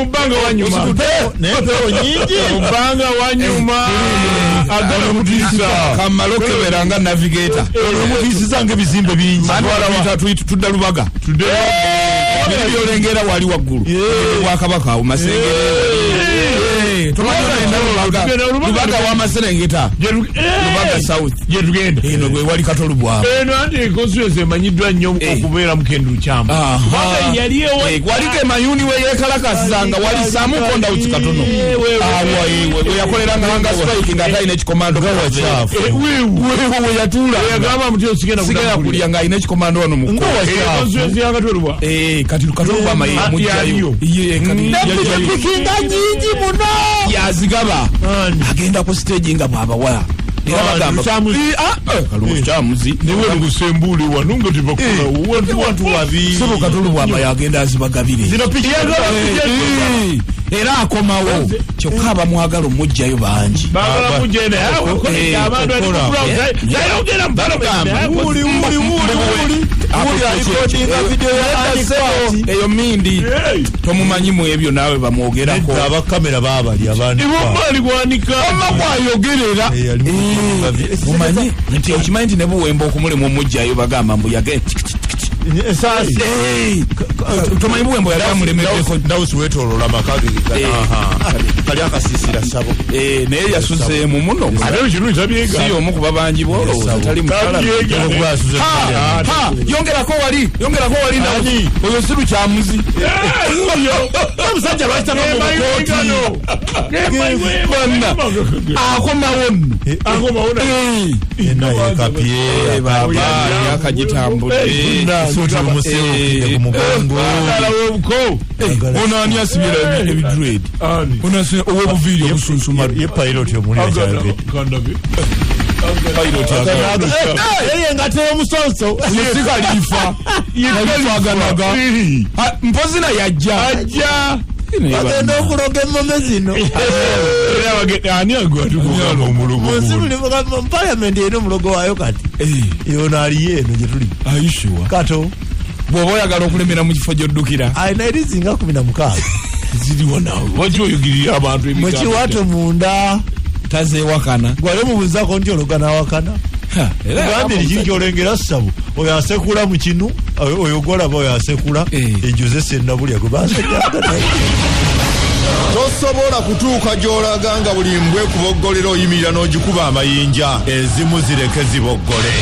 Mu bbanga wanyuma. Naye empewo nyingi. Mu bbanga wanyuma. Agala kutiisa. Kamala okebera nga navigator. Olumutiisiza ngaebizimbe bingi. Tudda Lubaga. Biri byolengera wali waggulu bwakabaka awo Masengere. Tugenda Lubaga. Lubaga wamaserengeta, Lubaga South. Gyetugenda. Eno gwe wali Katolubwama. Eno anti constituency emanyiddwa nnyo okubeera mu Ken Lukyamuzi. Kubanga yali ewa. Wali ke Mayuni we yekalakasizanga, wali samuko ndawuki katono awo we yakoleranga hunger strike nga atalina ekikomando. Weewu. We yatuula. Yagamba muti osigenda. Sigala kulya ng'alina ekikomando wano mu kkooti. Constituency ya Katolubwa. Kati Katolubwama ye mujjayo. Yaliyo. Ye, kati yajjayo. Pikinga nyingi muno. Yazigaba. Agenda ku stage nga bw'abawa era bagamba Lukyamuzi. Kalukyamuzi. Newe lukusembuule wano nga tebakolawo wantu wantu wabi. Sebo Katolubwama yagenda azibagabire. Zino piki. Era akomawo, kyokka abamwagala omugjayo bangi. Bagala mujene abantu ali tayogera mu Bagamba. Wuli wuli wuli wuli wuli alikodinga video ya Anikwati. Eyo mindi tomumanyi mu ebyo naawe bamwogerako. Nedda, abakamera baabali abantu. Ibomba gwanika. Oma bwayogerera. Omanyi nti okimanyi nti ne Buwemba okumulema omugjayo bagamba mbu yage. Ensaasi. Tomanyi Buwembo yali amulemeddeko. Ndawusi wetolola amaka ge kali akasiisira sabo. Naye yasuzeemu muno. Ate ekirungi tabyega. Si omu ku babangi bwolowooza tali mukyala. Tabyega. Okuba asuze. Ha, ha, yongerako wali, yongerako wali. Ani? Oyo si Lukyamuzi. Omusajja lwaki tava mu bukooti? Bonna akomawo nno. Ena yekapye. Baba yakagitambudde. Suuti omusiiwukidde ku mugongo. Ono ani asibira ebidred? Ono ow'obuviiri obusunsumadde. Ye pilot omuli akyayogedde. Pilot. Eri engato y'omusonso. Si Kalifa yalitwaganaga mpozi na yajja. Ajja. Bagenda okuloga emmome zino. Ani agwatukuala omulogo? Munsi muli mu parliament erina omulogo waayo kati. Yono aliyo eno gye tuli. Ayishuwa. Kato. Bw'oba oyagala okulemera mu kifo gy'oddukira. Alina erizinga 16. Ziriwo nawe waki oyogirira abantu mu kiwato munda. Tazeewakana. Gwali omubuuzaako nti ologa n'awakana. Gambye ekiri kyolengera ssabo oyo asekula mu kinu oyo gwolaba oyo asekula. Ejuze Sennabulya gwe basajjaga naye. Tosobola kutuuka gy'olaga nga buli mbwe ekuboggolera oyimirira n'ogikuba amayinja. Ezimu zireke ziboggole.